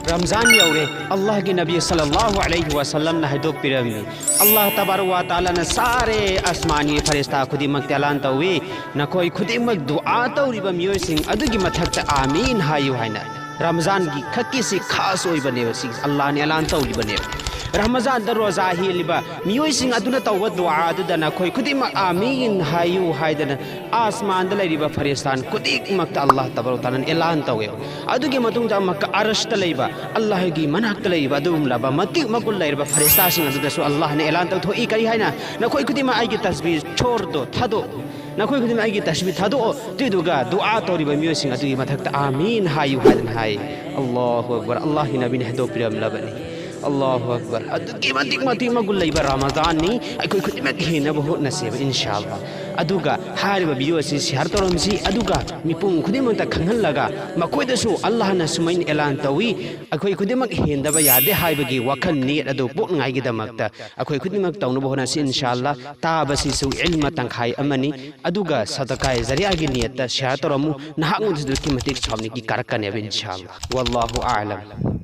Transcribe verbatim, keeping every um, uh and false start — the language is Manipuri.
ꯔꯝꯖꯥꯟ ꯌꯧꯔꯦ꯫ ꯑꯜꯂꯥꯍꯒꯤ ꯅꯕꯤ ꯁꯜꯂꯜꯂꯥꯍꯨ ꯑꯂꯩꯍꯤ ꯋꯥꯁꯜꯂꯝꯅ ꯍꯥꯏꯗꯣꯛꯄꯤꯔꯝꯃꯤ, ꯑꯜꯂꯥꯍ ꯇꯕꯥꯔꯛ ꯋꯥ ꯇꯥꯂꯥꯅ ꯁꯥꯔꯦ ꯑꯁꯃꯥꯟꯒꯤ ꯐꯔꯤꯁꯇꯥ ꯈꯨꯗꯤꯡꯃꯛꯇ ꯑꯦꯂꯥꯟ ꯇꯧꯏ, "ꯅꯈꯣꯏ ꯈꯨꯗꯤꯡꯃꯛ ꯗꯨꯑꯥ ꯇꯧꯔꯤꯕ ꯃꯤꯑꯣꯏꯁꯤꯡ ꯑꯗꯨꯒꯤ ꯃꯊꯛꯇ ꯑꯥꯃꯤꯟ ꯍꯥꯏꯌꯨ" ꯍꯥꯏꯅ꯫ ꯔꯝꯖꯥꯟꯒꯤ ꯈꯛꯀꯤꯁꯤ ꯈꯥꯁ ꯑꯣꯏꯕꯅꯦꯕ, ꯁꯤ ꯑꯜꯂꯥꯍꯅ ꯑꯦꯂꯥꯟ ꯇꯧꯔꯤꯕꯅꯦꯕ꯫ ꯔꯃꯖꯥꯟꯗ ꯔꯣꯖꯥ ꯍꯦꯜꯂꯤꯕ ꯃꯤꯑꯣꯏꯁꯤꯡ ꯑꯗꯨꯅ ꯇꯧꯕ ꯗꯨꯑꯥ ꯑꯗꯨꯗ ꯅꯈꯣꯏ ꯈꯨꯗꯤꯡꯃꯛ "ꯑꯥꯃꯤꯟ" ꯍꯥꯏꯌꯨ ꯍꯥꯏꯗꯅ ꯑꯥꯁꯃꯥꯟꯗ ꯂꯩꯔꯤꯕ ꯐꯔꯤꯁꯇꯥꯟ ꯈꯨꯗꯤꯡꯃꯛꯇ ꯑꯜꯂꯥꯍ ꯇꯕꯥꯔꯛ ꯋꯥ ꯇꯥꯂꯥꯅ ꯑꯦꯂꯥꯟ ꯇꯧꯋꯦꯕ꯫ ꯑꯗꯨꯒꯤ ꯃꯇꯨꯡꯗ ꯑꯃꯨꯛꯀ ꯑꯔꯁꯇ ꯂꯩꯕ, ꯑꯜꯂꯥꯍꯒꯤ ꯃꯅꯥꯛꯇ ꯂꯩꯔꯤꯕ ꯑꯗꯨꯒꯨꯝꯂꯕ ꯃꯇꯤꯛ ꯃꯒꯨꯟ ꯂꯩꯔꯕ ꯐꯔꯤꯁꯇꯥꯁꯤꯡ ꯑꯗꯨꯗꯁꯨ ꯑꯜꯂꯥꯍꯅ ꯑꯦꯂꯥꯟ ꯇꯧꯊꯣꯛꯏ꯫ ꯀꯔꯤ ꯍꯥꯏꯅ? "ꯅꯈꯣꯏ ꯈꯨꯗꯤꯡꯃꯛ ꯑꯩꯒꯤ ꯇꯁꯕꯤꯍ ꯁꯣꯔꯗꯣ ꯊꯥꯗꯣꯛꯎ, ꯅꯈꯣꯏ ꯈꯨꯗꯤꯡꯃꯛ ꯑꯩꯒꯤ ꯇꯁꯕꯤꯍ ꯊꯥꯗꯣꯛꯑꯣ, ꯑꯗꯨꯏꯗꯨꯒ ꯗꯨꯑꯥ ꯇꯧꯔꯤꯕ ꯃꯤꯑꯣꯏꯁꯤꯡ ꯑꯗꯨꯒꯤ ꯃꯊꯛꯇ ꯑꯥꯃꯤꯟ ꯍꯥꯏꯌꯨ" ꯍꯥꯏꯗꯅ ꯍꯥꯏ꯫ ꯑꯜꯂꯥꯍꯨ ꯑꯛꯕꯔ, ꯑꯜꯂꯥꯍꯒꯤ ꯅꯕꯤꯅ ꯍꯥꯏꯗꯣꯛꯄꯤꯔꯝꯂꯕꯅꯤ꯫ ꯑꯜꯂꯥꯍꯨ ꯑꯛꯕꯔ, ꯑꯗꯨꯛꯀꯤ ꯃꯇꯤꯛ ꯃꯇꯤꯛ ꯃꯒꯨꯟ ꯂꯩꯕ ꯔꯃꯖꯥꯟꯅꯤ꯫ ꯑꯩꯈꯣꯏ ꯈꯨꯗꯤꯡꯃꯛ ꯍꯦꯟꯅꯕ ꯍꯣꯠꯅꯁꯦꯕ ꯏꯟꯁꯥ ꯑꯜꯂꯥꯍ꯫ ꯑꯗꯨꯒ ꯍꯥꯏꯔꯤꯕ ꯚꯤꯗꯤꯑꯣ ꯑꯁꯤ ꯁꯤꯌꯥꯔ ꯇꯧꯔꯝꯁꯤ, ꯑꯗꯨꯒ ꯃꯤꯄꯨꯝ ꯈꯨꯗꯤꯡꯃꯛꯇ ꯈꯪꯍꯜꯂꯒ ꯃꯈꯣꯏꯗꯁꯨ ꯑꯜꯂꯥꯍꯅ ꯁꯨꯃꯥꯏꯅ ꯑꯦꯂꯥꯟ ꯇꯧꯏ, ꯑꯩꯈꯣꯏ ꯈꯨꯗꯤꯡꯃꯛ ꯍꯦꯟꯗꯕ ꯌꯥꯗꯦ ꯍꯥꯏꯕꯒꯤ ꯋꯥꯈꯜ ꯅꯤꯌꯠ ꯑꯗꯨ ꯄꯣꯛꯅꯉꯥꯏꯒꯤꯗꯃꯛꯇ ꯑꯩꯈꯣꯏ ꯈꯨꯗꯤꯡꯃꯛ ꯇꯧꯅꯕ ꯍꯣꯠꯅꯁꯤ ꯏꯟꯁꯥ ꯑꯜꯂꯥꯍ꯫ ꯇꯥꯕꯁꯤꯁꯨ ꯏꯜꯃ ꯇꯪꯈꯥꯏ ꯑꯃꯅꯤ, ꯑꯗꯨꯒ ꯁꯗꯀꯥꯏ ꯖꯔꯤꯌꯥꯒꯤ ꯅꯤꯌꯠꯇ ꯁꯤꯌꯥꯔ ꯇꯧꯔꯝꯃꯨ, ꯅꯍꯥꯛꯉꯣꯟꯗꯁꯨ ꯑꯗꯨꯛꯀꯤ ꯃꯇꯤꯛ ꯁꯥꯎꯅꯤꯡꯒꯤ ꯀꯥꯔꯛꯀꯅꯦꯕ ꯏꯟꯁꯥ ꯑꯜꯂꯥꯍ꯫ ꯋꯜꯂꯥꯍꯨ ꯑꯥꯂꯝ꯫